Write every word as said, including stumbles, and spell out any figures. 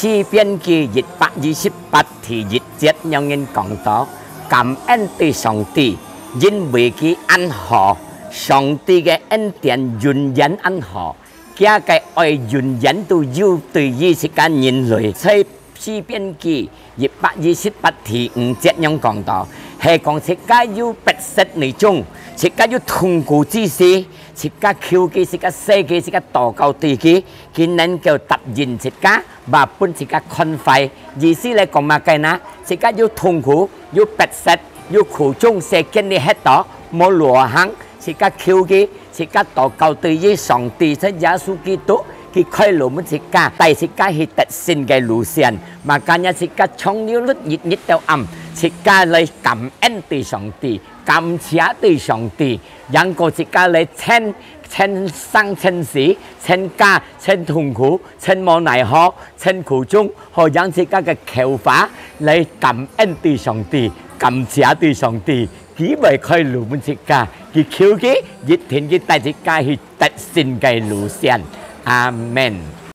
詩篇記一百二十八第一節仰般講到：感恩對上帝，因為佢恁好，上帝个恩典永遠恁好，佢个愛永遠都有對於自家人類。在詩篇記一百二十八第五節仰講到，係講自家有逼塞內中，自家有痛苦之時，自家求佢，自家謝佢，自家禱告對佢，佢能夠答應自家，嘛分自家寬快。意思來講麼个呢？自家有痛苦，有逼塞，有苦衷，世間裡歇到無路行，自家求佢，自家禱告對於上帝，在耶穌基督，佢開路分自家，帶自家去得勝个路線。嘛今日自家長流日日日到暗，自家來感恩對上帝，感謝對上帝，贏過自家來趁，趁生趁死，趁家，趁痛苦，趁無奈何，趁苦衷，好讓自家个口話來感恩對上帝，感謝對上帝，佢會開路分自家，佢求佢，一定佢帶自家去得勝个路線。阿門。